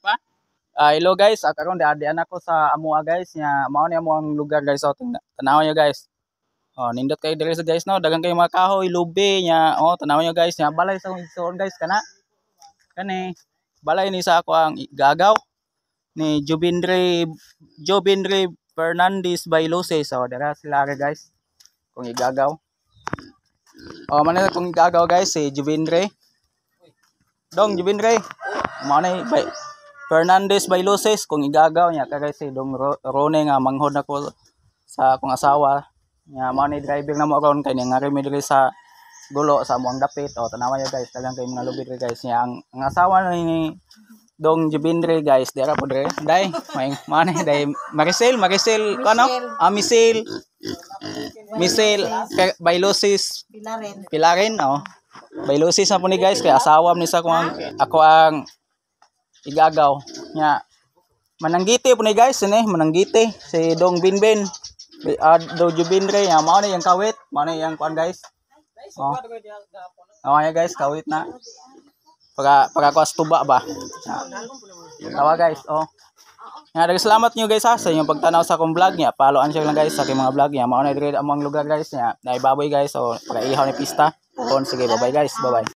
Pa? Ah, hello guys, karon di ako sa amoa, guys, nya mao ni amo ang lugar, guys, oh, tanaw niyo, guys. Oh, nindot kayo diri sa, guys, no, daghan kayo mga kahoy, lubi nya, oh, tanaw niyo, guys, nya balay sa akong igsoon, guys, kana. Kani balay ni sa ako ang gagaw ni Jubindre Jobindre Fernandez Bailoses. Oh, dira sila ra, guys. Kung igagaw. Oh, man kung igagaw, guys, si Jubindre. Dong Jubindre. Mao na bay Fernandez Bailoses kung igagaw niya kay si Dong Rone nga manghod nako sa akong asawa. Nya mao ni driver na mo ron kay nga mi diri sa gulo sa among dapit. O tanawa niyo, guys, daghang kay mga lubi diri, guys. Nya ang asawa ni Dong Jubindre, guys, dira po dire. Day, may mao ni day Maricel, Maricel ano? Ah, Michelle. Michelle Bailoses. Pilarin. Pilarin, oh. Bailoses na po ni, guys, kay asawa ni sa akong ang igagaw. Nya mananggiti po ni, guys, ini mananggiti si Dong Binbin. Dong Jubindre, nya mao ni yang kawit, mao ni yang kuan, guys. Oh. Oh, ya guys, kawit na. Para ko tuba ba. Tawa, guys, oh. Nga daghang salamat niyo, guys, ha, sa inyong pagtanaw sa akong vlog niya. Follow siya lang, guys, sa aking mga vlog niya. Mao na diri among lugar, guys, niya. Nay baboy, guys, so para ihaw ni pista. Kon sige, bye bye, guys. Bye bye.